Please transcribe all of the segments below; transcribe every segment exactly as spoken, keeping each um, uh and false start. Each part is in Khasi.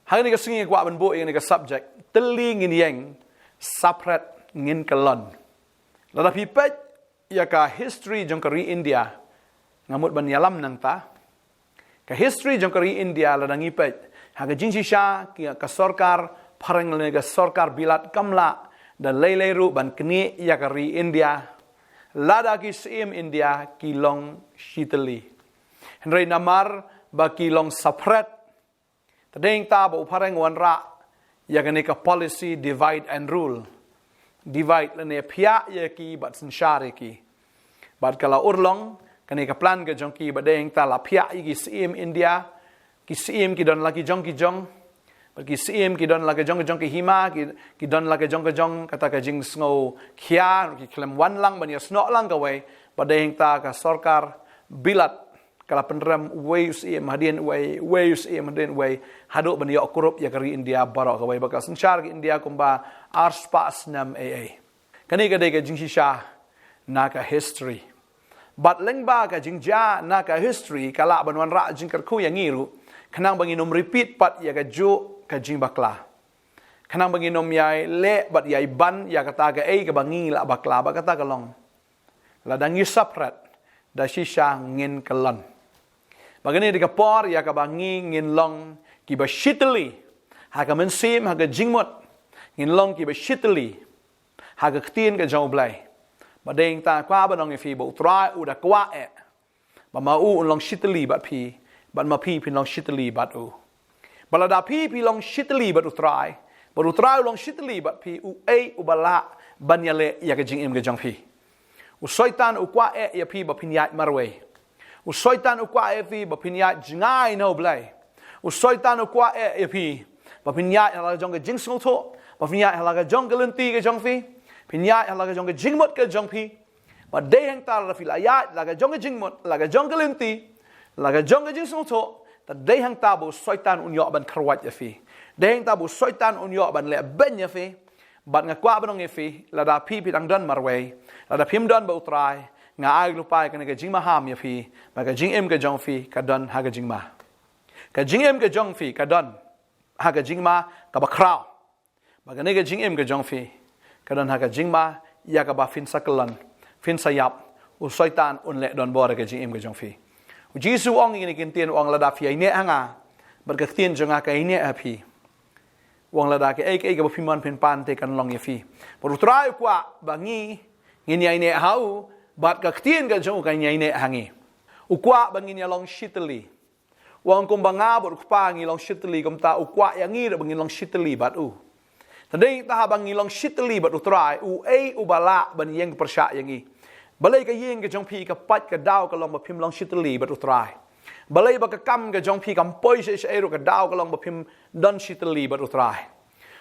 Ha kane ka sngi nga kwah ban buh ïa kane ka subject, tylli ngin ïeng, saphriang ngin kyllon. Lada phi peit ïa ka history jong ka ri India, nga mut ban ïalam nangta. Ka history jong ka ri India lada ngi peit, ha ka jingshisha ka sorkar phareng lane ka sorkar bilat kam lah da lei lei ruh ban knieh ïa ka ri India. Lada ki syiem India ki long shitylli. Hynrei namar ba ki long saphriang, te dei hangta ba u phareng u wanrah ïa kane ka policy divide and rule. Divide lane phiah ïa ki bad synshar ïa ki. Bad ka la urlong kane ka plan ka jong ki, bad dei hangta la phiah ïa ki syiem India. Ki syiem ki don la ki jong ki jong. Bad ki syiem ki don la ka jong ka jong ki hima, ki, ki don la ka jong ka jong kata ka jingsngewkhia, ki khlem wan lang ban ïasnoh lang kawei. Bad dei hangta ka sorkar bilat ka la pynrem uwei u syiem hadien uwei, uwei u syiem hadien uwei, haduh ban ïoh kurup ïa ka ri India baroh kawei, ba ka synshar ka India kumba arspah snem ei ei. Kane ka dei ka jingshisha na ka history. Bad lyngba ka jingjia na ka history ka lah ban wanrah jingkyrkhu ïa ngi ruh, khnang ba ngin ym repeat pat ïa kajuh ka jingbakla. Khnang ba ngin ym ïai leh bad ïai ban ïa kata kaei kaba ngi la bakla, ba kata ka long, lada ngi saphriang, da shisha ngin kyllon. Ba kane dei ka por ïa kaba ngi ngin long kiba shitylli ha ka mynsiem, ha ka jingmut. Ngin long kiba shitylli ha ka ktien ka jong U Blei. Bad dei hangta nga kwah ban ong ïa phi ba U Trai u da kwah eh ba ma u un long shitylli bad phi, bad ma phi phin long shitylli bad u. Bad lada phi phi long shitylli bad U Trai, bad U Trai u long shitylli bad phi, uei uba lah ban ïaleh ïa ka jingim ka jong phi? U Soitan u kwah eh ïa phi ba phin ïaid marwei. U Soitan u kwah eh ïa phi ba phin ïaid jngai na U Blei. U Soitan u kwah eh ïa phi ba phin ïaid ha la ka jong ka jingsngewthuh, ba phin ïaid ha la ka jong ka lynti ka jong phi, phin ïaid ha la ka jong ka jingmut ka jong phi. Bad dei hangta lada phi la ïaid la ka jong ka jingmut, la ka jong ka lynti, la ka jong ka jingsngewthuh, te dei hangta ba u Soitan un ïoh ban kyrwat ïa phi. Dei hangta ba u Soitan un ïoh ban leh beiñ ïa phi. Bad nga kwah ban ong ïa phi, lada phi phi dang don marwei, lada phim don bad U Trai, nga ai lypa ïa kane ka jingmaham ïa phi, ba ka jingim ka jong phi ka don ha ka jingma. Ka jingim ka jong phi ka don ha ka jingma kaba khraw. Ba kane ka jingim ka jong phi ka don ha ka jingma ïa kaba phin sa kyllon, phin sa ïap, u Soitan un leh donbor ïa ka jingim ka jong phi. U Jisu u ong ïa kine ki ktien, u ong, lada phi ïaineh ha nga, bad ka ktien jong nga ka ïaineh ha phi, u ong, lada kaei kaei kaba phi mon phin pan te kan long ïa phi. Bad U Trai u kwah ba ngi ngin ïaineh ha u, bad ka ktien ka jong u kan ïaineh ha ngi. U kwah ba ngin ïalong shitylli. U ong, kumba nga bad U Kpa ngi long shitylli, kumta u kwah ïa ngi ruh ba ngin long shitylli bad u. Te dei hangta haba ngi long shitylli bad U Trai, uei uba lah ban ïeng pyrshah ïa ngi? Balei ka ïing ka jong phi ka pait, ka daw ka long ba phim long shitylli bad U Trai? Balei ba ka kam ka jong phi kam poi shaei shaei ruh, ka daw ka long ba phim don shitylli bad U Trai?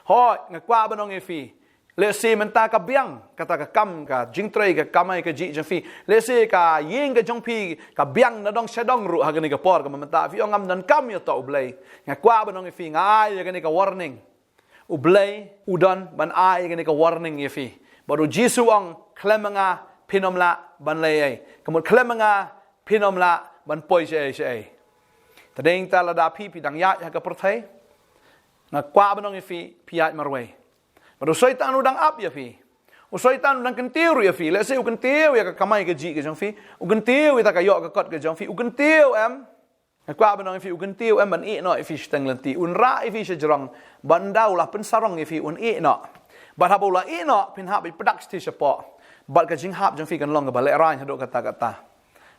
Hooid, nga kwah ban ong ïa phi, lehse mynta ka biang kata ka kam, ka jingtrei, ka kamai kajih jong phi. Lehse ka ïing ka jong phi ka biang na dong sha dong ruh ha kane ka por, kaba mynta phi ong ngam donkam ïa uta U Blei. Nga kwah ban ong ïa phi, nga ai ïa kane ka warning. U Blei u don ban ai ïa kane ka warning ïa phi. Bad u Jisu u ong, khlem ma nga phin ym lah ban leh ei ei. Ka mut khlem ma nga phin ym lah ban poi shaei shaei. Te dei hangta lada phi phi dang ïaid ha ka pyrthei, nga kwah ban ong ïa phi, phi ïaid marwei. Bad u Soitan u dang ap ïa phi. U Soitan u dang kyntiew ruh ïa phi. Lehse u kyntiew ïa ka kamai kajih ka jong phi, u kyntiew ïa kata ka ïoh ka kot ka jong phi, u kyntiew em. Nga kwah ban ong ïa phi, u kyntiew em ban ïehnoh ïa phi shiteng lynti. Un rah ïa phi sha jrong, bad ynda u la pynsarong ïa phi un ïehnoh. Bad haba u la ïehnoh, phin hap ban pdiang shathie shapoh. Bad ka jinghap jong phi kan long kaba lehraiñ haduh katta katta.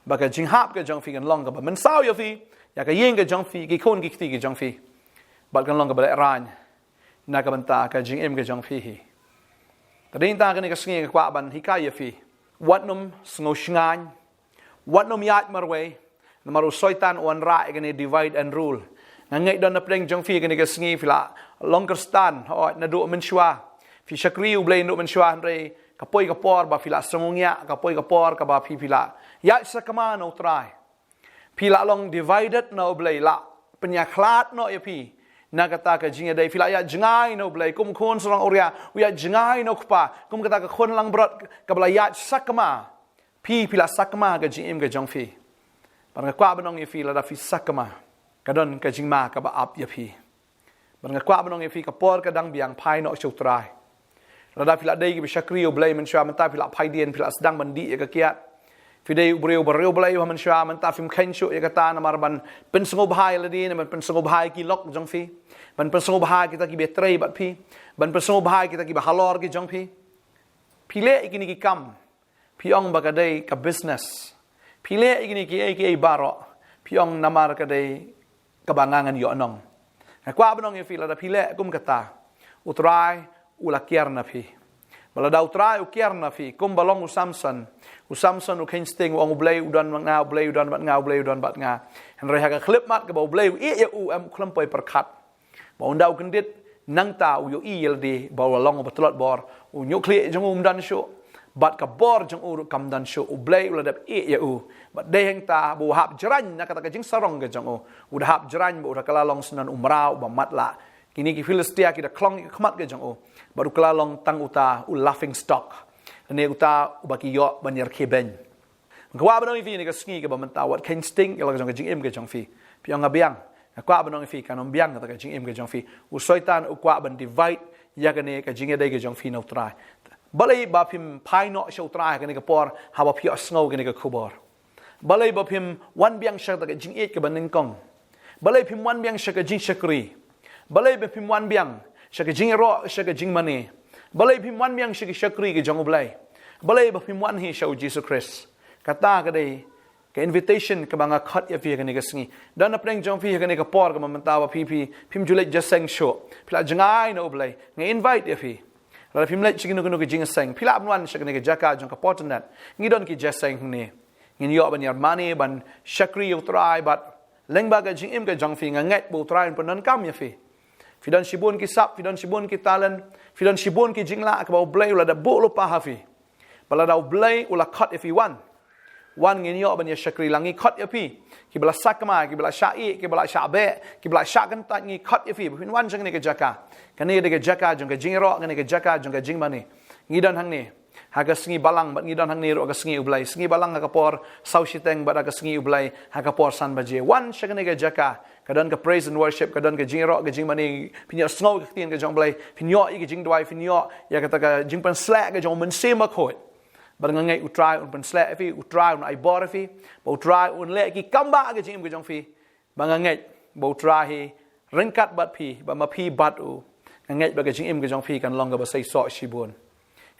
Bad ka jinghap ka jong phi kan long kaba mynsaw ïa phi, ïa ka ïing ka jong phi, ki khun ki kti ka jong phi. Bad kan long kaba lehraiñ na ka bynta ka jingim ka jong phi hi. Te dei hangta kane ka sngi nga kwah ban hikai ïa phi, wat nym sngewshngaiñ, wat nym ïaid marwei. Namar u Soitan u wanrah ïa kane divide and rule. Nga ngeit don na pdeng jong phi kane ka sngi phi la long Khristan, hooid, naduh mynshuwa. Phi shakri U Blei naduh mynshuwa, hynrei ka poi ka por ba phi la sngewngiah, ka poi ka por kaba phi phi la ïaid sakma na U Trai. Phi la long divided na U Blei, la pynïakhlad noh ïa phi na kata ka jingïadei. Phi la ïaid jngai na U Blei kum khun sarong awria u ïaid jngai na u kpa, kum kata ka khun langbrot kaba la ïaid sakma. Phi phi la sakma ka jingim ka jong phi. Bad nga kwah ban ong ïa phi, lada phi sakma, ka don ka jingma kaba ap ïa phi. Bad nga kwah ban ong ïa phi, ka por ka dang biang, phai noh sha U Trai. Lada phi la dei kiba shakri ïa U Blei mynshuwa, mynta phi la phai dien, phi la sdang ban dih ïa ka kiad. Phi dei u briew ba riewblei ba mynshuwa, mynta phim kheiñ shuh ïa kata namar ban pynsngewbha ïa lade, ban pynsngewbha ïa ki lok jong phi, ban pynsngewbha ïa kita kiba trei bad phi, ban pynsngewbha ïa kita kiba halor ki jong phi. Phi leh ïa kine ki kam, phi ong ba ka dei ka business. Phi leh ïa kine kiei kiei baroh, phi ong namar ka dei kaba nga ngan ïoh nong. Nga kwah ban ong ïa phi, lada phi leh kum kata, U Trai u la kiar na phi. Bad lada U Trai u kiar na phi, kumba long u Samson. U Samson u kheiñ sting, u ong, U Blei u don bad nga, U Blei u don bad nga, U Blei u don bad nga. Hynrei ha ka khyllipmat kaba U Blei u ïeh ïa u, em, u khlem poi pyrkhat ba ynda u kyndit, nangta u ïohi ïa lade ba u la long uba tlot bor. U ñiuhkhlieh jong u um don shuh, bad ka bor jong u ruh kam don shuh. U Blei u la dep ïeh ïa u. Bad dei hangta ba u hap jraiñ na kata ka jingsarong ka jong u. U da hap jraiñ bad u da kylla long syndon u mraw uba matlah. Kine ki Philistia ki da khlong ïa ka khmat ka jong u. Bad u kylla long tang uta u laughing stock, lane uta uba ki ïoh ban ïarkhie beiñ. Nga kwah ban ong ïa phi kane ka sngi kaba mynta, wat kheiñ sting ïa la ka jong ka jingim ka jong phi. Phi ong nga biang. Nga kwah ban ong ïa phi, kan ym biang kata ka jingim ka jong phi. U Soitan u kwah ban divide ïa kane ka jingïadei ka jong phi na U Trai. Balei ba phim phai noh sha U Trai ha kane ka por, haba phi ïohsngew kane ka khubor? Balei ba phim wan biang sha kata ka jingïeit kaba nyngkong? Balei phim wan biang sha ka jingshakri? Balei ba phim wan biang sha ka jingïaroh, sha ka jingmane? Balei phim wan biang sha ka shakri ka jong U Blei? Balei ba phim wan hi sha U Jisu Khrist? Kata ka dei ka invitation kaba nga khot ïa phi ha kane ka sngi. Don na pdeng jong phi ha kane ka por kaba mynta ba phi, phi phim ju leit jingïaseng shuh. Phi la jngai na U Blei. Nga invite ïa phi. Lada phim leit sha kino kino ki jingïaseng, phi lah ban wan sha kane ka jaka jong ka Porternet. Ngi don ki jingïaseng hangne. Ngin ïoh ban ïarap mane, ban shakri ïa U Trai bad lyngba ka jingim ka jong phi, nga ngeit ba U Trai un pyndonkam ïa phi. Phi don shibun ki sap, phi don shibun ki talent, phi don shibun ki jinglah kaba U Blei u la dep buh lypa ha phi. Bad lada U Blei u la khot ïa phi, wan. Wan, ngin ïoh ban ïa shakri lang. Ngi khot ïa phi kiba la sakma, kiba la shah ïeh, kiba la shah beh, kiba la shah kyntait, ngi khot ïa phi ba phin wan sha kane ka jaka. Kane ka dei ka jaka jong ka jingïaroh, kane ka jaka jong ka jingmane. Ngi don hangne ha ka sngi Balang bad ngi don hangne ruh ha ka sngi U Blei. Sngi Balang ha ka por saw shiteng bad ha ka sngi U Blei ha ka por san baje. Wan sha kane ka jaka. Ka don ka praise and worship, ka don ka jingïaroh, ka jingmane. Phin ïohsngew ka ktien ka jong U Blei, phin ïoh ïa ka jingduwai, phin ïoh ïa kata ka jingpynsleh ka jong U Mynsiem Bakhuid. Bad nga ngeit U Trai un pynsleh ïa phi, U Trai un ai bor ïa phi, bad U Trai un leh ki kam ba ha ka jingim ka jong phi. Bad nga ngeit ba U Trai hi ryngkat bad phi, bad ma phi bad u, nga ngeit ba ka jingim ka jong phi kan long kaba seisoh shibun.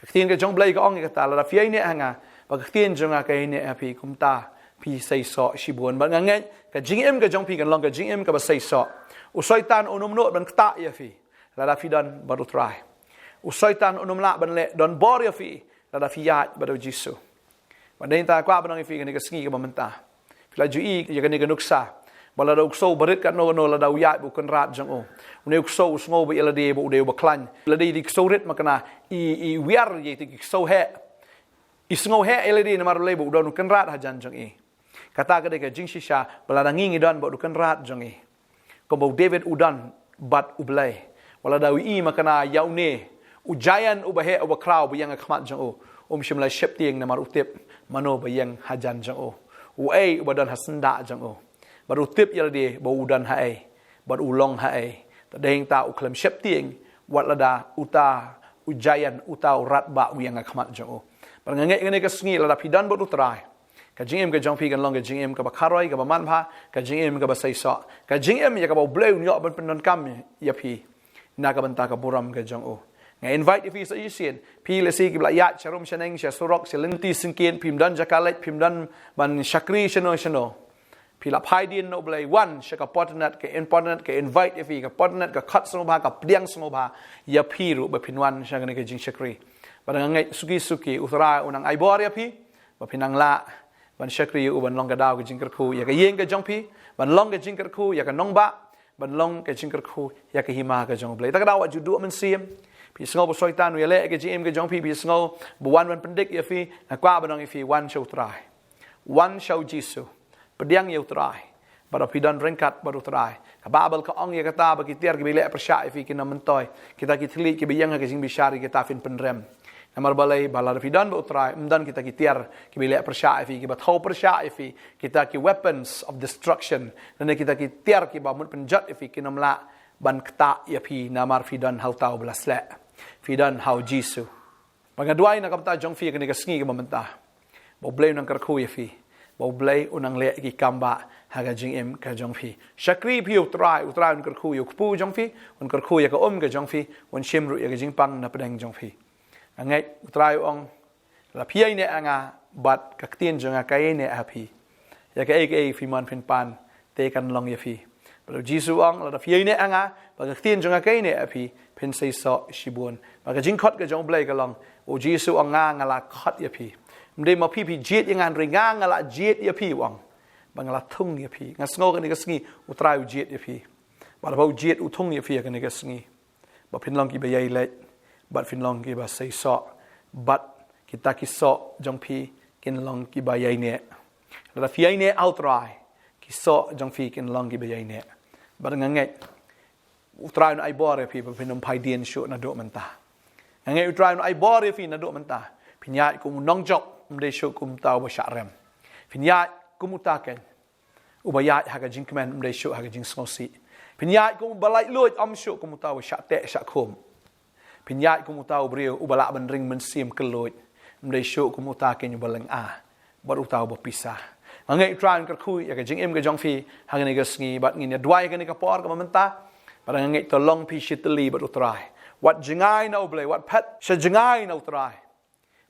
Ka ktien ka jong U Blei ka ong ïa kata, lada phi ïaineh ha nga, bad ka ktien jong nga ka ïaineh ha phi, kumta phi seisoh shibun. Bad nga ngeit ka jingim ka jong phi kan long ka jingim kaba seisoh. U Soitan un ym nud ban ktah ïa phi lada phi don bad U Trai. U Soitan un ym lah ban leh donbor ïa phi lada phi ïaid bad U Jisu. Bad dei nangta kwah ban ong ïa phi kane ka sngi kaba mynta, phi la ju i ïa kane ka nuksa ba lada u ksew ba rit katno katno, lada u ïaid bad u kynrad jong u, une u ksew u sngew ba ïa lade ba u dei uba khlaiñ. Lada i dei ksew rit makna i, i wiar ïa ki ksew heh. I sngew heh ïa lade namar balei? Ba u don u kynrad hajan jong i. Kata ka dei ka jingshisha ba lada ngi ngi don bad u kynrad jong i, kumba u David u don bad U Blei. Wat lada u i makna ïa une u giant uba heh uba khraw ba ïeng ha khmat jong u, um shym la sheptieng namar u tip mano ba ïeng hajan jong u. Uei uba don ha syndah jong u. Bad u tip ïa lade ba u don haei bad u long haei. Te dei nangta u khlem sheptieng wat lada uta u giant, uta u radbah u ïeng ha khmat jong u. Bad nga ngeit kane ka sngi lada phi don bad U Trai, ka jingim ka jong phi kan long ka jingim kaba kharoi, kaba manbha, ka jingim kaba seisoh, ka jingim ïa kaba U Blei un ïoh ban pyndonkam ïa phi na ka bynta ka burom ka jong u. Nga invite ïa phi sa shisien, phi lehse kiba la ïaid sha rum sha neng, sha surok, sha lynti syngkien, phim don jaka leit, phim don ban shakri shano shano. Phi la phai dien na U Blei, wan sha ka Porternet, ka in-, Porternet ka invite ïa phi, ka Porternet ka khot sngewbha, ka pdiang sngewbha ïa phi ruh ba phin wan sha kane ka jingshakri. Bad nga ngeit suki suki U Trai un nang ai bor ïa phi ba phin nang lah ban shakri ïa u, ban long ka daw ka jingkyrkhu ïa ka ïing ka jong phi, ban long ka jingkyrkhu ïa ka nongbah, ban long ka jingkyrkhu ïa ka hima ka jong U Blei. Ta ka daw wat ju duh mynsiem. Phi sngew ba u Soitan u ïaleh ïa ka jingim ka jong phi, phi sngew ba u wan ban pyndik ïa phi, nga kwah ban ong ïa phi, wan sha U Trai. Wan sha U Jisu. Pdiang ïa U Trai. Bad phi don ryngkat bad U Trai. Ka Baibl ka ong ïa kata ba ki tiar kiba leh pyrshah ïa phi kin ym myntoi. Kita ki thylliej kiba ïeng ha ka jingbishar ïa kita phin pynrem. Namar balei? Ba lada phi don bad U Trai, ym don kita ki tiar kiba leh pyrshah ïa phi, kiba thew pyrshah ïa phi, kita ki weapons of destruction, lane kita ki tiar kiba mut pynjot ïa phi kin ym lah ban ktah ïa phi namar phi don ha uta uba la sleh. Phi don ha u Jisu. Ba nga duwai na ka bynta jong phi ha kane ka sngi kaba mynta, ba U Blei un nang kyrkhu ïa phi, ba U Blei un nang leh ki kam ba ha ka jingim ka jong phi. Shakri phi ïa U Trai, U Trai un kyrkhu ïa u kpu jong phi, un kyrkhu ïa ka um ka jong phi, un shim ruh ïa ka jingpang na pdeng jong phi. Nga ngeit U Trai u ong, la phi ïaineh ha nga bad ka ktien jong nga ka ïaineh ha phi, ïa kaei kaei phi mon phin pan te kan long ïa phi. Bad U Jisu u ong, lada phi ïaineh ha nga bad ka ktien jong nga ka ïaineh ha phi, phin seisoh shibun. Bad ka jingkhot ka jong U Blei ka long, U Jisu u ong, nga nga la khot ïa phi. Ym dei ma phi phi jied ïa nga, hynrei nga nga la jied ïa phi, u ong. Bad nga la thung ïa phi. Nga sngew kane ka sngi U Trai u jied ïa phi. Bad haba u jied u thung ïa phi ha kane ka sngi, ba phin long kiba ïai leit, bad phin long kiba seisoh, bad kita ki soh jong phi kin long kiba ïaineh. Lada phi ïaineh ha U Trai, ki soh jong phi kin long kiba ïaineh. Bad nga ngeit U Trai un ai bor ïa phi ba phin ym phai dien shuh naduh mynta. Nga ngeit U Trai un ai bor ïa phi naduh mynta. Phin ïaid kum u nongjop, ym dei shuh kum uta uba shah rem. Phin ïaid kum uta keiñ uba ïaid ha ka jingkmen, ym dei shuh ha ka jingsngewsih. Phin ïaid kum uba laitluid, ym shuh kum uta uba shah teh shah khum. Phin ïaid kum uta u briew uba lah ban ring mynsiem kylluid, ym dei shuh kum uta keiñ uba lynga bad uta uba pisa. Nga ngeit U Trai un kyrkhu ïa ka jingim ka jong phi ha kane ka sngi, bad ngin ïa duwai ha kane ka por kaba mynta. Bad nga ngeit to long phi shitylli bad U Trai. Wat jngai na U Blei, wat phet sha jngai na U Trai.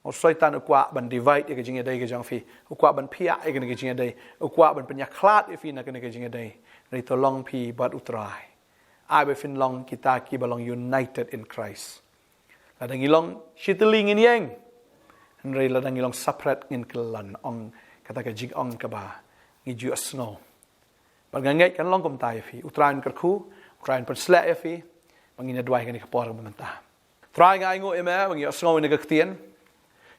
U Soitan u kwah ban divide ïa ka jingïadei ka jong phi. U kwah ban phiah ïa kane ka jingïadei. U kwah ban pynïakhlad ïa phi na kane ka jingïadei. Hynrei to long phi bad U Trai. Ai ba phin long kita kiba long united in Christ. Lada ngi long shitylli ngin ïeng, hynrei lada ngi long separate ngin kyllon, ong kata ka jingong kaba ngi ju ïohsngew. Bad nga ngeit kan long kumta ïa phi. U Trai un kyrkhu, U Trai un pynsleh ïa phi. Ba ngin ïa duwai ha kane ka por kaba mynta. Trai, nga ainguh ïa me ba ngi ïohsngew ïa kane ka ktien.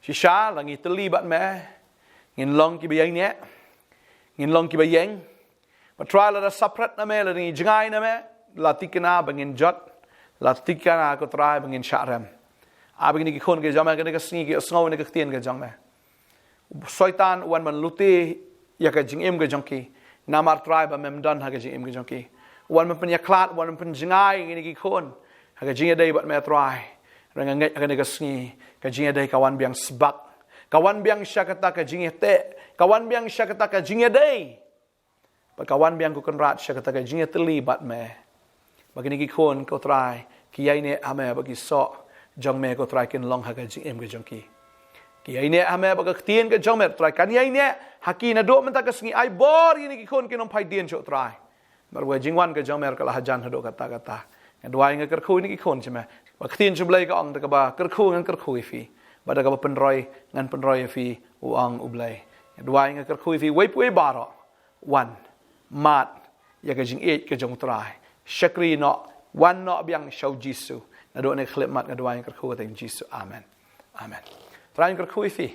Shisha la ngi tylli bad me, ngin long kiba ïaineh, ngin long kiba ïeng. Bad Trai, lada separate na me, lada ngi jngai na me, la thikna ba ngin jot, la thikna ko Trai ba ngin shah rem. Ai ba kine ki khun ki jong me ha kane ka sngi ki ïohsngew ïa kane ka ktien ka jong me. U Soitan u wan ban lute ïa ka jingim ka jong ki, namar Trai ba mem don ha ka jingim ka jong ki. U wan ban pynïakhlad, u wan ban pynjngai ïa kine ki khun ha ka jingïadei bad me Trai. Hynrei nga ngeit ha kane ka sngi ka jingïadei ka wan biang sbak, ka wan biang sha kata ka jingïateh, ka wan biang sha kata ka jingïadei. Bad ka wan biang, ko Kynrad, sha kata ka jingïatylli bad me. Ba kine ki khun, ko Trai, ki ïaineh ha me, ba ki soh jong me, ko Trai, kin long ha ka jingim ka jong ki. Ki ïaineh ha me, ba ka ktien ka jong me, Trai, kan ïaineh ha ki naduh mynta ka sngi. Ai bor ïa kine ki khun kin ym phai dien shuh, Trai. Namar ba ka jingwan ka jong me ka la hajan haduh katta katta. Nga duwai, nga kyrkhu ïa kine ki khun jong me. Ba ka ktien jong U Blei ka ong, da kaba kyrkhu ngan kyrkhu ïa phi, bad da kaba pynroi ngan pynroi ïa phi, u ong U Blei. Nga duwai, nga kyrkhu ïa phi uwei pa uwei baroh. Wan, mad ïa ka jingïeit ka jong U Trai. Shakri noh, wan noh biang sha U Jisu. Naduh kane ka khyllipmat nga duwai, nga kyrkhu ha ka kyrteng U Jisu. Amen. Amen. Trai un kyrkhu ïa phi.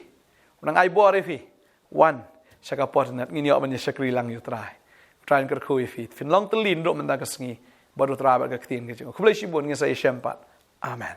Un nang ai bor ïa phi. Wan sha ka por tynat, ngin ïoh ban ïa shakri lang ïa U Trai. Trai un kyrkhu ïa phi. Phin long tylli naduh mynta ka sngi bad U Trai bad ka ktien ka jong u. Khublei shibun, ngin sa ïashem pat. Amen.